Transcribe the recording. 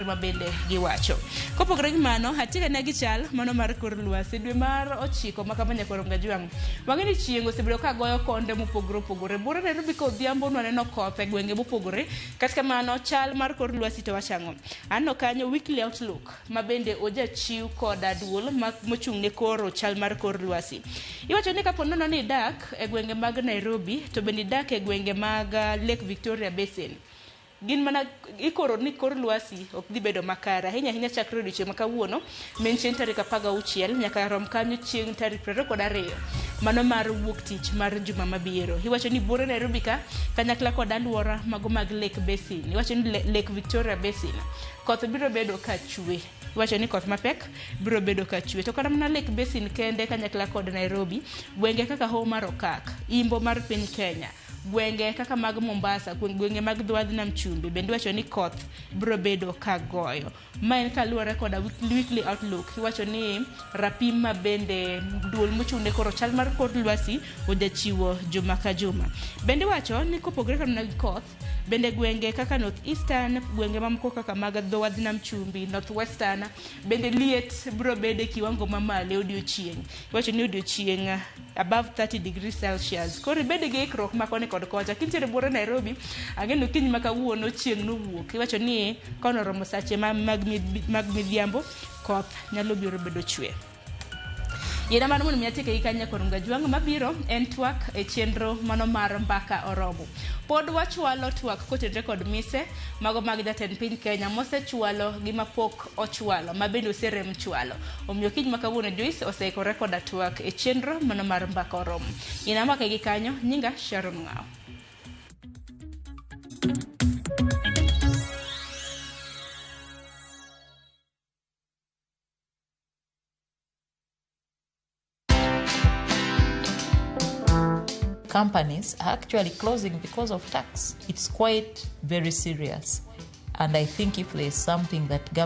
ma bende giwacho. Kopogore gi mano, atiga gi chal mano mar kor lwasi dwe mar 9 ma kama nyakwar Ngajwang'. Wang'e ni chieng' osebedo ka goyo konde mopogore opogore. Buore Nairobi ka odhiambo nwaneno koth e gwenge mopogore. Kata kamano, chal mar kor lwasi to wacho ang'o? Aneno kanyo weekly outlook ma bende ojachiw koda duol mochung' ne koro chal mar kor lwasi. Iwacho ni kapo nono ni idak e gwenge mag Nairobi to bende idak e gwenge mag Lake Victoria Basin, gin mana ikoro ni kor lwasi ok dhi bedo makare ahinya ahinya chakre odiochieng' ma kawuono ma en chieng' tarik 16 nyaka rom kanyo chieng' tarik 22 mano mar wuok tich mar juma mabiro. Iwacho ni buore Nairobi ka kanyakla kod aluora mago mag Lake Basin, iwacho ni Lake Victoria Basin koth biro bedo ka chwe. Iwacho ni koth mapek biro bedo ka chwe. To kata mana Lake Basin kende kanyakla kod Nairobi, gwenge kaka Hoho mar Okak, Imbo mar piny Kenya, gwenge kaka mag Mombasa, gwenge mag dho wadh nam chumbi bende iwacho ni koth biro bedo ka goyo. Ma en kaluwore koda weekly outlook. Iwacho ni rapim ma bende duol mochung' ne koro chal mar kor lwasi ojachiwo juma ka juma. Bende iwacho ni kopogore kata mana gi koth, bende gwenge kaka North Eastern, gwenge mamoko kaka mag dho wadh nam chumbi, North Western, bende liet biro bedo e kiwango mamalo e odiochieng'. Iwacho ni odiochieng' above 30 degrees Celsius. Koro ibed gi ikruok ma koni kod kocha. Kintiere buore Nairobi, ang'e ni okinyi ma kawuono chieng' nowuok. Iwacho ni kono sache mag midhiambo, koth nyalo biro bedo chwe. Yiena mar mondo mi atieke gi kanyo nyakwar Ngajwang' mabiro en twak e chenro mano mar mbaka oromo. Pod wachwalo twak kotenore kod mise mago mag jatend piny Kenya mosechwalo gi mapok ochwalo ma bende oserem chwalo. Omiyo kiny ma kawuono Joyce oseikore koda twak e chenro mano mar mbaka oromo. Yiena mbaka gi kanyo, nyinga Sharon Ng'ao. Companies are actually closing because of tax. It's quite very serious. And I think if there's something that government